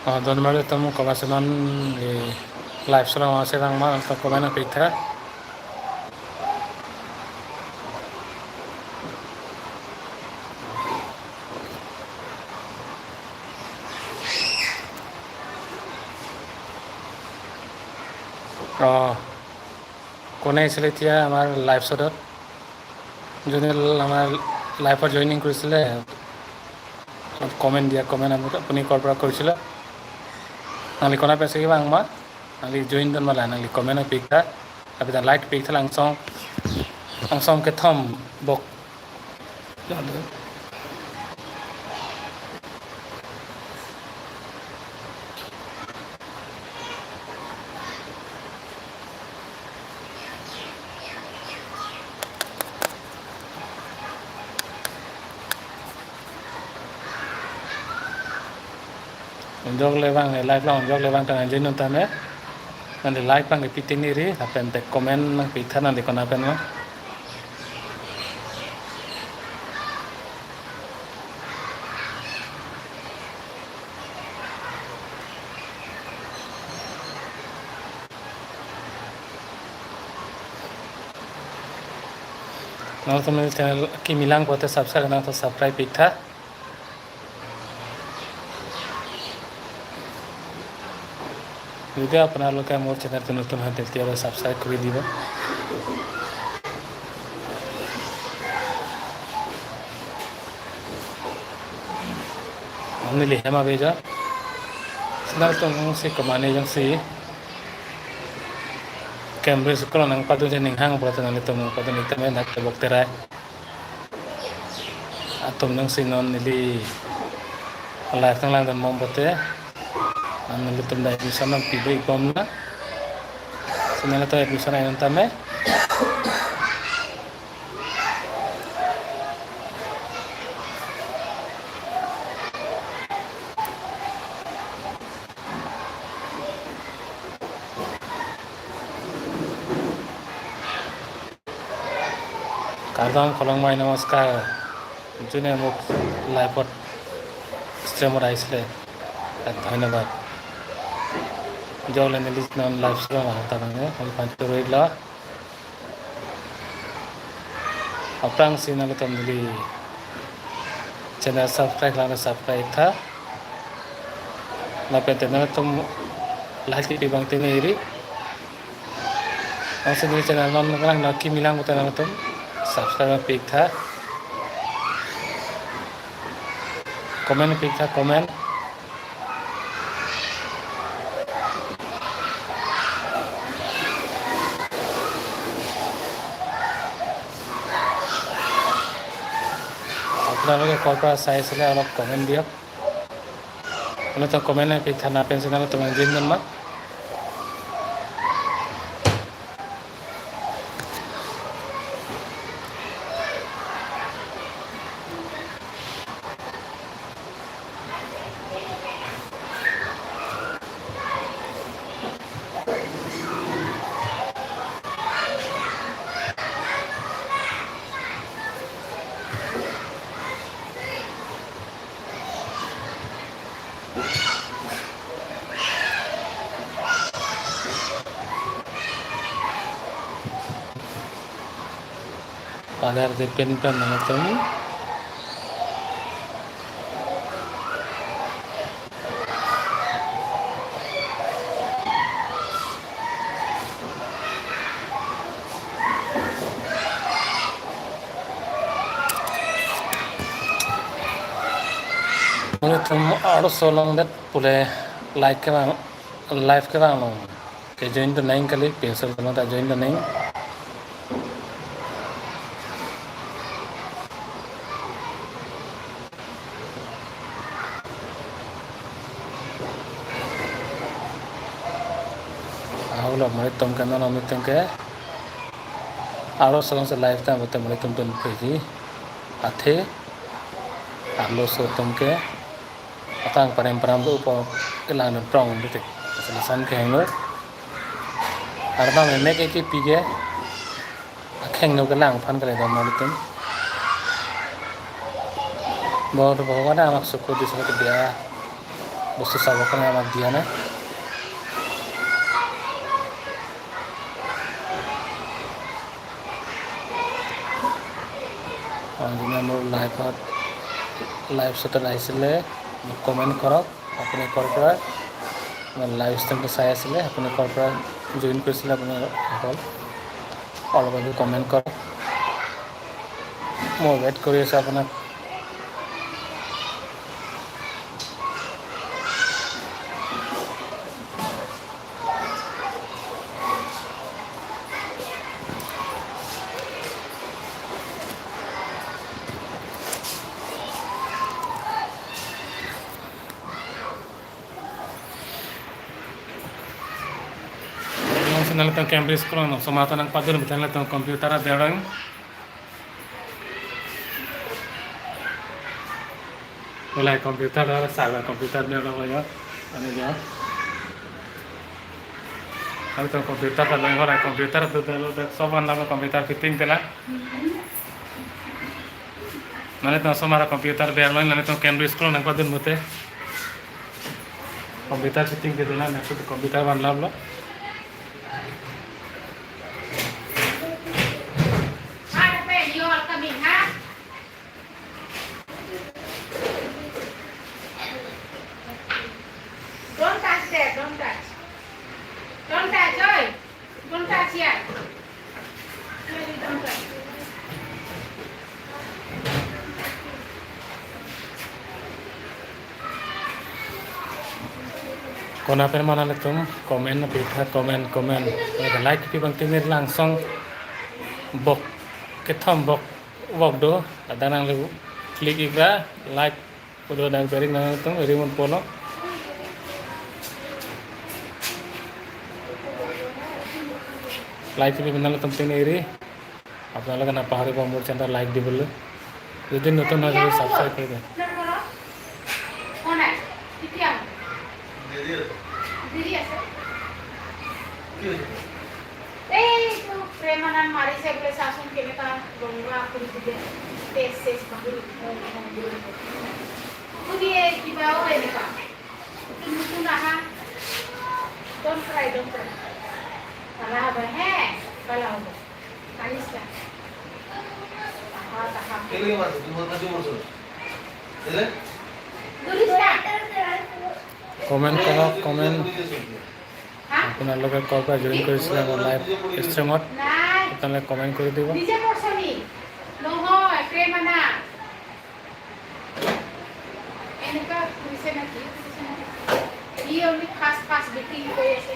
ধন্যবাদ তুমি কবাসন লাইভ চলাম আছে ৰাংমা কবাই না পিঠা। অঁ, কোনে আহিছিলে এতিয়া আমাৰ লাইভ শ্বটত? যোনে আমাৰ লাইভত জইনিং কৰিছিলে, কমেণ্ট দিয়া, কমেণ্ট আপুনি ক'ৰ পৰা কৰিছিলে? Nang kona pesa ki bang ma nang join don mala nang comment pik tha abi ta like pik tha lang song ang song ke thom bok. Jog le bang like long jog le bang kan join ta me nang like bang piting ni ri hapen te comment nang pik tha nang kona pen ma. Nang তুমি channel কি মিলাং পথে subscribe না তো subscribe পিঠা। যদি আপোনালোকে মোৰ চেনেলটো নতুন হয়, তেতিয়াহ'লে ছাবস্ক্ৰাইব কৰি দিব। Nili hema beja sinal tong si kamane jang si Cambridge school nang patu ning hang prata nang tom patu ni tame nak bok terai atom nang si non nili live tang lang dan mom bote nili tom da admission nang pibe ikom na sinal to admission ayon tame. Kardam খলংমাই নমস্কাৰ, যোনে মোক লাইভত ষ্ট্ৰীমত আহিছিলে তাক ধন্যবাদ। জলে নিলি non live stream তাৰমানে ৰৈ অপ্ৰাং চিনালে তম দিলি चैनल सब्सक्राइब लाना सब्सक्राइब था ना पे तेना तुम लाइक की बांगते नहीं री और से चैनल नॉन ना ना की मिलांग होता ना तुम सब्सक्राइब पिक था कमेंट पिक था कमेंट। আপোনালোকে ক'ৰ পৰা চাইছিলে অলপ কমেণ্ট দিয়ক। মানে তো কমেণ্ট পিঠা না পেঞ্চিল তোমাৰ দিন জন্মা। Father the pen pen natin. আৰু so long that pule like ke bang live ke bang long ke join the nine kali pencil ta join the nine ahula mari tom ke non amit ke aro solong se live ta bote mari tom ton peji athe arlo so tom ke atang parem param do upo kelang prong bite selesan ke henglo arba me me ke pige akheng no kelang phan kale dom mari tom বৰ ভগৱানে আমাক চকু দিছে বেয়া বস্তু চাবৰ কাৰণে আমাক দিয়া নাই। যোনে মোৰ লাইভত, লাইভ শ্বটত আহিছিলে, মোক কমেণ্ট কৰক, আপুনি ক'ৰ পৰা লাইভ ষ্ট্ৰীমটো চাই আছিলে, আপুনি ক'ৰ পৰা জইন কৰিছিলে, আপোনালোক অলপ অলপ কমেণ্ট কৰক। মই ৱেইট কৰি আছোঁ আপোনাক। Cambridge School sumata ng padul bitan lang computer at derang wala computer wala saga computer derang wala ano ya আমি তো কম্পিউটার lang wala computer তো সব আনলাম কম্পিউটার ফিটিং তেলা মানে তো সমারা কম্পিউটার বের মানে তো Cambridge School ng padul মতে কম্পিউটার ফিটিং দিলা না computer বানলাম। You all coming, huh? Don't touch there, don't touch. Don't touch, oi. Don't touch here. Really, don't touch. Kona pen mana tum komen pitha komen komen like pi bang timir langsung bok kethom bok wok do adanang lu klik igra like udo dang bering nang tum rimon polo like pi banal tum tin eri আপোনালোকে নাপাহৰিব মোৰ channel like দিবলৈ, যদি নতুন হয় যদি subscribe কৰি দিয়ে। কোন আছে কেতিয়া দেৰি আছে। এইটো প্ৰেমানন্দ মাৰিছে বোলে, চাচোন কেনেকুৱা ৰঙা কৰি দিলে, তেজ চেজ বাহিৰ সুধিয়ে কিবাও এনেকুৱা নতুন নতুন আহা। Don't cry, don't cry. ভালা হ'ব হে, ভালা হ'ব, কান্দিছ না। তাহা তাহা। ধৰিছ না। কমেণ্ট কৰক, কমেণ্ট। হা। আপোনালোকে ক'ৰ পৰা জইন কৰিছিলে মোৰ লাইভ ষ্ট্ৰীমত? নাই। আপোনালোকে কমেণ্ট কৰি দিব। নিজে কৰছ নি? নহয়, প্ৰেম আনা এনেকুৱা কৰিছে নেকি? কৰিছে নেকি? ই only ফাষ্ট ফাষ্ট বিটিং কৰি আছে।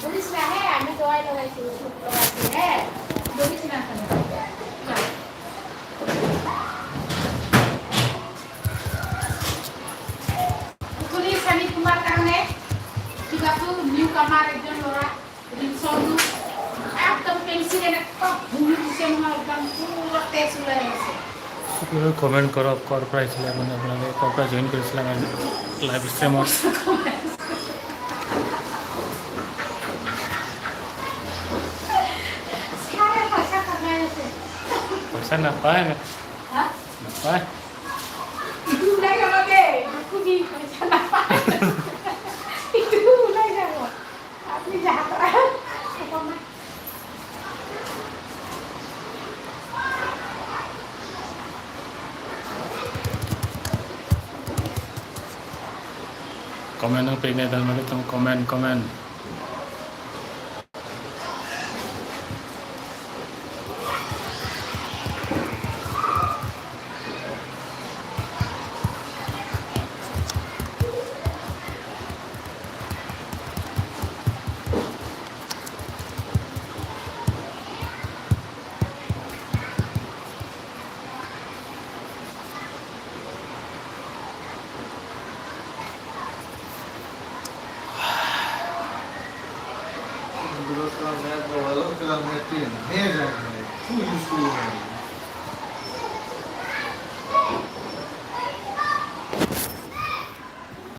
ধৰিছ না হে, আমি দৱাই লগাইছোঁ, চুপ লগাইছোঁ হে, ধৰিছ না। উথনি চানি তোমাৰ কাৰণে কিবাটো নিউ কামাৰ একজন ল'ৰা ৰিলচনটো একদম পেঞ্চিল এনেকুৱা ঘূৰি দিছে নহয়, একদম পুৰা তেজ ওলাই আহিছে। আপোনালোকে কমেণ্ট কৰক, ক'ৰ পৰা আহিছিলে আপুনি, আপোনালোকে ক'ৰ পৰা জইন কৰিছিলে আমাৰ লাইভ ষ্ট্ৰীমত? ছাৰে পইচা কমাই আছে। পইচা নাপায়। হা? নাপায়। ইটো ওলাই যাব দেই, নুশুনি পইচা নাপায়, ইটো ওলাই যাব। আপুনি যা কৰা অকণমান। কমেণ্ট পেনে মানে তুমি কমেণ্ট কমেণ্ট।